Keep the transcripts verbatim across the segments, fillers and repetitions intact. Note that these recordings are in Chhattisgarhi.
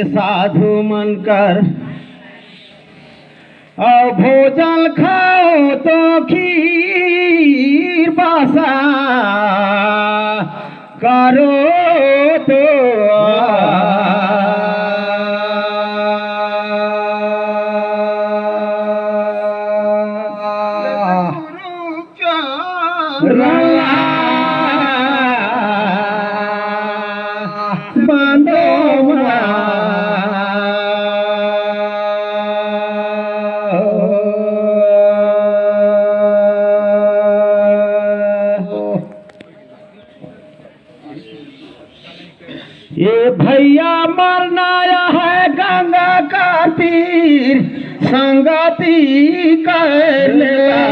साधु मन कर, अउ भोजन खाओ तो खीर बासा करो तो। ए भैया मरना है गंगा का तीर, संगति कर लेला।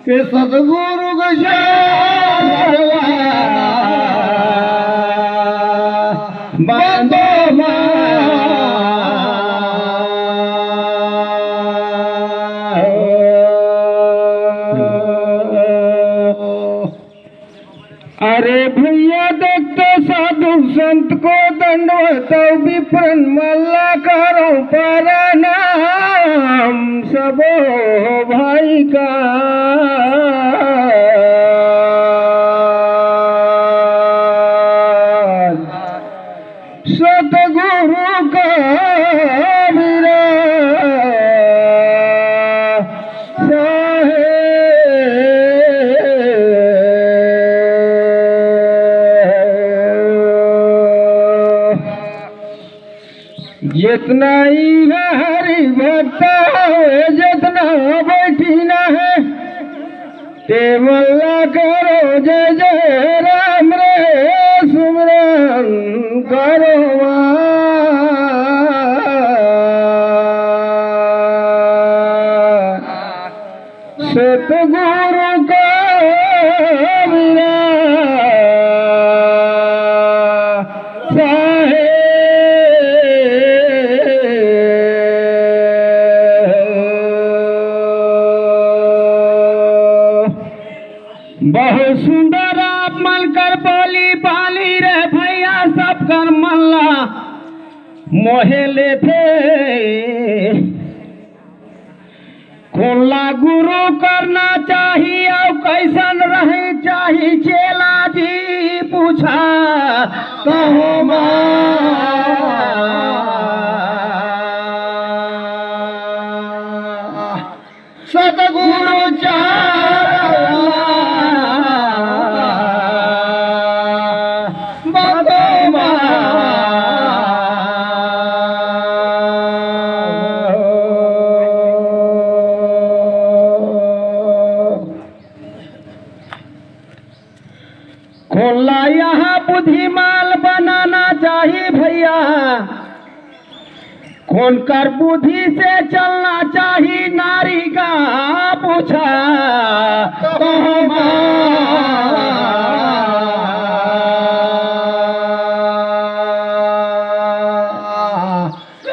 के सतगुरु के चरणवा बंदो मा। अरे भैया, देख तो साधु संत को दंडवत, विप्रन मल्ला करो प्रणाम सबो भाई का। सतगुरु का साहेब। जितना इहाँ हरि भक्त हवे, जितना बैठिन हे, ते मल्ला करो जय जय राम रे, सुमरन करो माँ। सतगुरु का मेरा साहेब। बहुत सुंदर आप मन कर बोली बाली रे भैया, सब कर मन ला मोहे लेथे। कोन ला गुरु करना चाही अउ कैसन रहे चाही, चेला जी पूछा कहो माँ। सतगुरु चाला बंदो माँ। कोन ला यहाँ बुद्धिमान बनाना चाही भैया, कोन कर बुद्धि से चलना चाही, नारी का पूछा कहो माँ।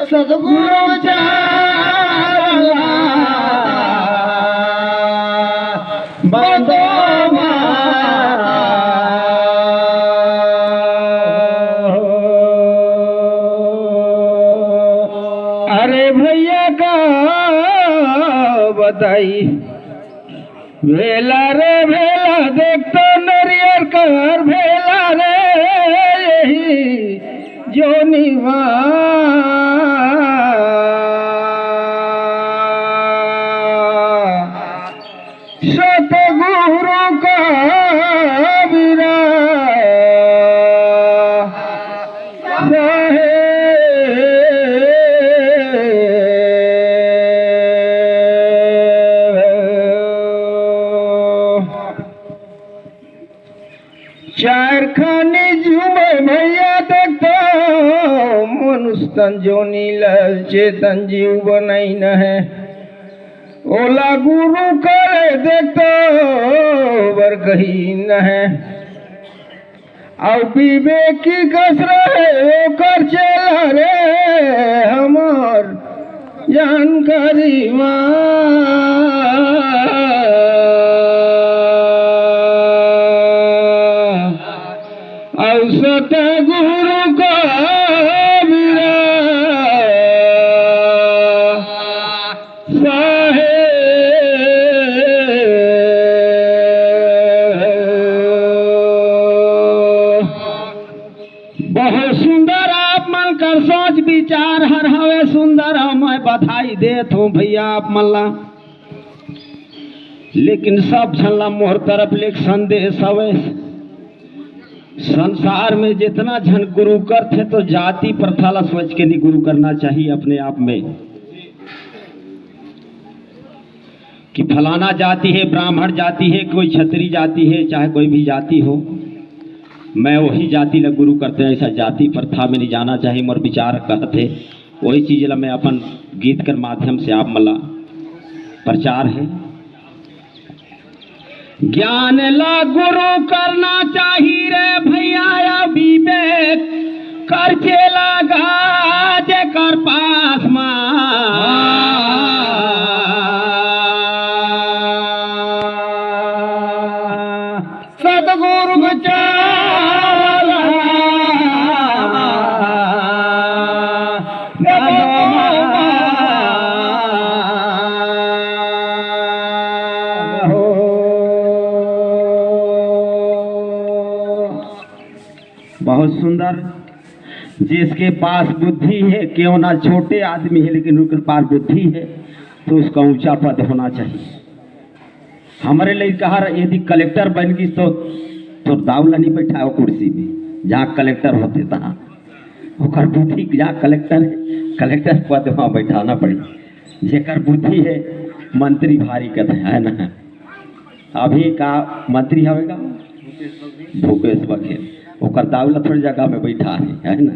सतगुरु चाला बंदो माँ। अरे भैया का बताई, भेला रे भेला, देख तो नरियर कर भेला रे, यही जोनी माँ। सतगुरु का मेरा साहेब। चार खानी जीव में भैया देखता, मनुष्य तन जोनी लल चेतन जीव बनाइन हे। ओला गुरु करे देखता, बर कहीन हे। अउ विवेकी कस रहे ओकर चेला रे, हमर जानकारी मा। सतगुरु कबीरा साहेब। बहुत सुंदर आप मन कर सोच विचार हर हवे सुंदर, अउ मैं बधाई देत हूँ भैया आप मन ला। लेकिन सब झन ला मोर तरफ ले एक संदेश हवे, संसार में जितना झन गुरु करथे तो जाति प्रथा ला सोच के नहीं गुरु करना चाहिए अपने आप में, कि फलाना जाति है, ब्राह्मण जाति है, कोई क्षत्रिय जाति है, चाहे कोई भी जाति हो, मैं वही जाति ला गुरु करते हैं, ऐसा जाति प्रथा में नहीं जाना चाहिए। मोर विचार कहत हे, वही चीज ला मैं अपन गीत कर माध्यम से आप मन ला प्रचार है। ज्ञान ला गुरु करना चाही रे भैया, या विवेक कर चेला गा जेकर पास मा। सतगुरु विचार बहुत सुंदर। जिसके पास बुद्धि है, क्यों ना छोटे आदमी है, लेकिन उनके पास बुद्धि है, तो उसका ऊंचा पद होना चाहिए। हमरे लइका हर यदि कलेक्टर बन गिस, तो तोर दाऊ ला नहीं बैठाय ओ कुर्सी में, जहाँ कलेक्टर होथे तहाँ। ओकर बुद्धि जहाँ कलेक्टर है, कलेक्टर पद वहाँ बैठाना पड़ी। जेकर बुद्धि है, मंत्री भारी कथे, है ना? अभी का मंत्री हवे का? भूपेश बघेल। ओकर दाऊ ला थोड़ी जगह में बैठा है, है ना?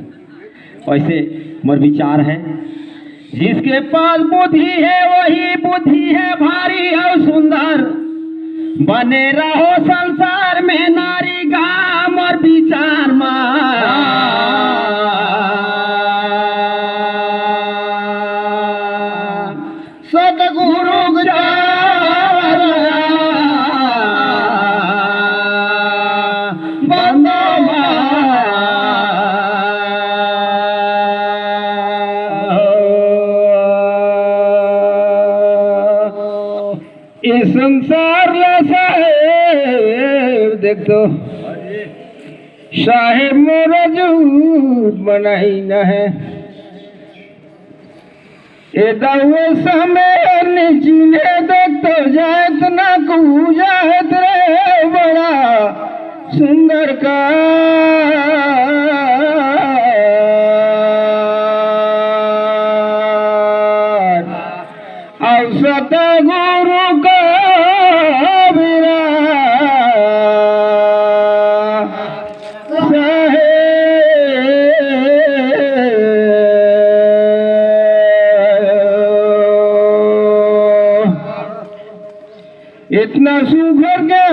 वैसे मोर विचार है, जिसके पास बुद्धि है, वही बुद्धि है भारी और सुंदर। बने रहो संसार में नारी, गाम और विचार मा। सतगुरु चार बंदवा। इस संसार ला साहेब देख तो, साहेब मोर जूठ बनाई न है। ए दउए समय निचिने देख तो जात ना कू जात रे बड़ा सुंदर का। अउ सतगुरु कबीरा साहेब। इतना सुघर के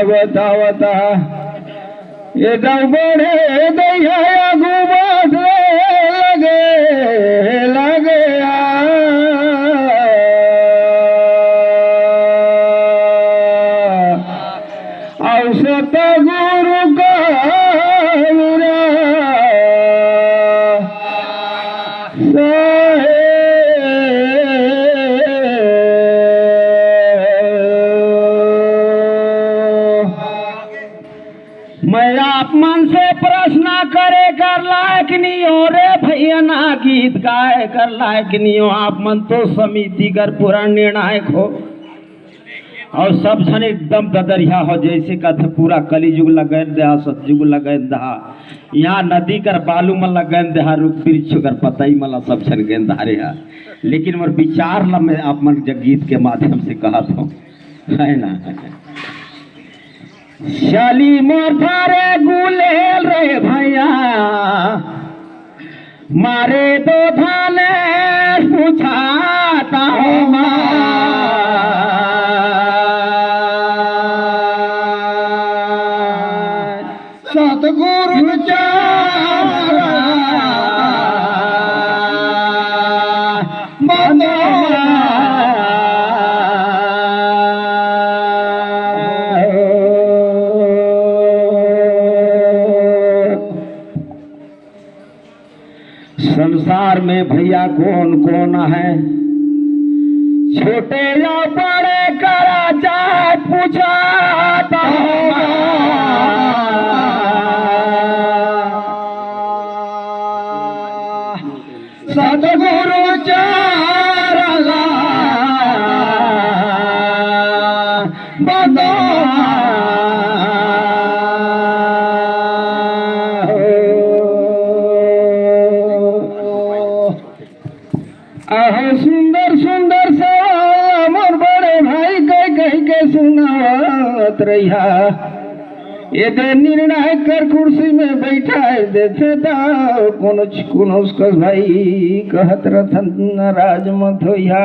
बतावता, ये दऊ बड़े दैया आगू बढ़े लगे, लगे आ। अउ सतगुरु कबीरा साहेब। मैं आप मन से प्रश्न करे कर लायक नहीं हो रे भैया, ना गीत गाए कर लायक नहीं हो। आप मन तो समिति कर पूरा निर्णायक हो। अउ सब झन एकदम ददरिया हो, जइसे कथे पूरा कलिजुग ल गेंद देहा, सतजुग ल गेंद देहा, यहाँ नदी कर बालू मन ल गेंद देहा, रुख बिरिछ कर पतई मन ल सब झन गेंद देहा। लेकिन मोर विचार ल मैं आप मन जग गीत के माध्यम से कहत हूँ, है ना? चली मोर थारे गुलेल रे भैया, मारे दो धाने पूछाता हूँ मैं। सतगुरु चारा बंदवा। संसार में भैया कौन कौन है, छोटे या बड़े करा चाहे पूछा तो सतगुरु चरला बंदो। अहो सुंदर सुंदर सवाल मोर बड़े भाई कह कह के सुनावत रहिया। एदे निर्णायक कर कुर्सी में बैठाए देथे त कोनो कोनो उसकस भाई कहत रथन नाराज मत होइहा।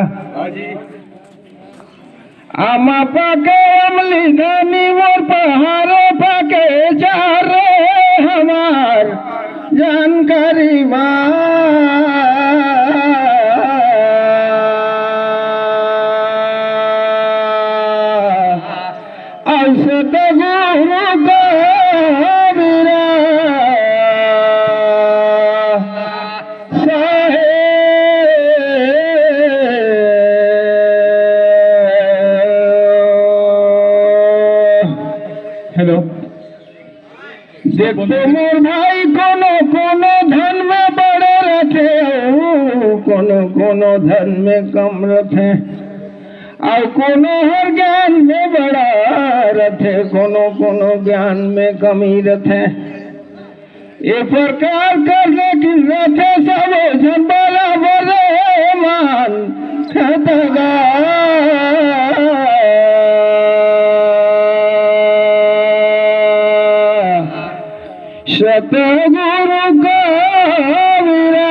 आमा पाके अमली धनी मोर पहाड़ो पाके चारे हमार जानकारी मा। औसत गुरु कबीरा साहेब। हेलो। देखते मोर भाई कोनो कोनो धन में बड़े रथे, कोनो कोनो धन में कम रथे, अउ कोनो हर ज्ञान में बड़ा रथे, कोनो कोनो ज्ञान में कमी रथे। ए प्रकार कर लेकिन रथे सबो झन बराबर रे मान खतगा। सतगुरु कबीरा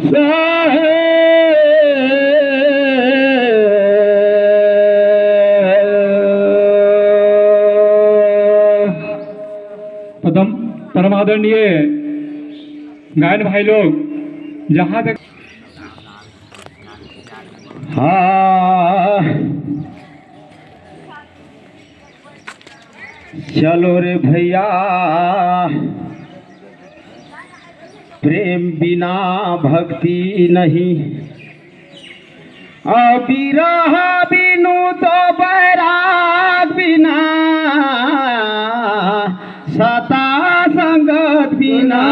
साहेब। पदम परम आदरणीय गायन भाई लोग, जहाँ तक हाँ, चलो रे भैया, प्रेम बिना भक्ति नहीं, अउ बिरह बिनु तो बैराग बिना, सता संगत बिना।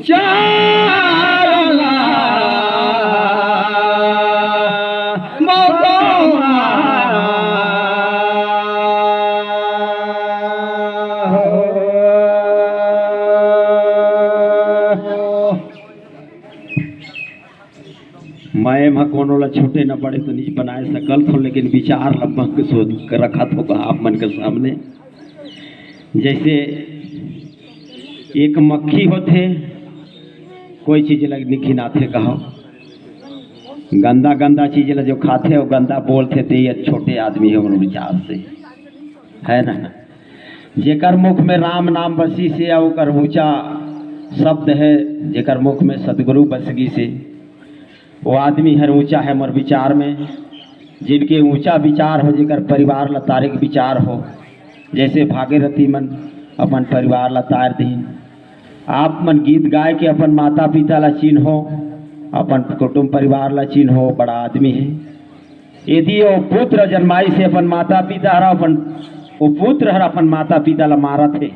चाला मौका। मैं एमा कोनो ला छोटे न बड़े तो नहीं बनाए सकल थो, लेकिन विचार ला बंक सोच के रखत हो आप मन के सामने। जैसे एक मक्खी होथे, कोई चीज ला निखिनाथे कहो, गंदा गंदा चीज ला जो खाथे, वो गंदा बोलथे, ते ये छोटे आदमी है उन विचार से, है ना? जेकर मुख में राम नाम बसिस हे, ओकर ऊंचा शब्द है, जेकर मुख में सतगुरु बस गिस हे, वो आदमी हर ऊंचा है मोर विचार में। जिनके ऊंचा विचार हो, जेकर परिवार ला तारे के विचार हो, जैसे भागीरथी मन अपन परिवार ला तार दीन। आप मन गीत गाय के अपन माता पिता ला चिन्हो, अपन कुटुंब परिवार ला चिन्हो, बड़ा आदमी है। यदि वो पुत्र जन्माइस हे अपन माता पिता हर अपन, वो पुत्र हर अपन माता पिता ला मारत हे,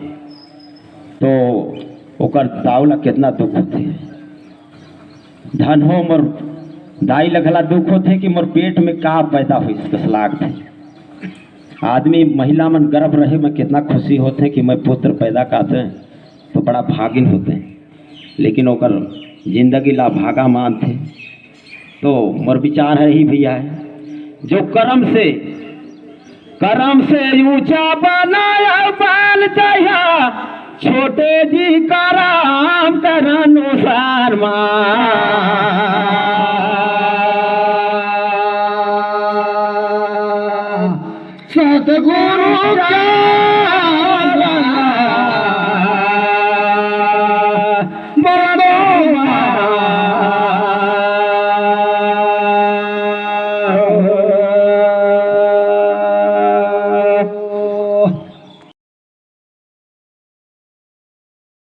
तो ओकर दाऊ ला कितना दुख होथे। धन हो मोर दाई ला घला दुख होथे कि मोर पेट में का पैदा होइस कस लागथे। आदमी महिला मन गर्भ रहे में कितना खुशी होथे कि मैं पुत्र पैदा करथे, तो बड़ा भागिन होथे, लेकिन ओकर जिंदगी ला भागा मानथे। तो मोर विचार है ही भैया है, जो कर्म से, कर्म से ऊंचा बनाया बन दया, छोटे जी करम कर अनुसार मा। सतगुरु का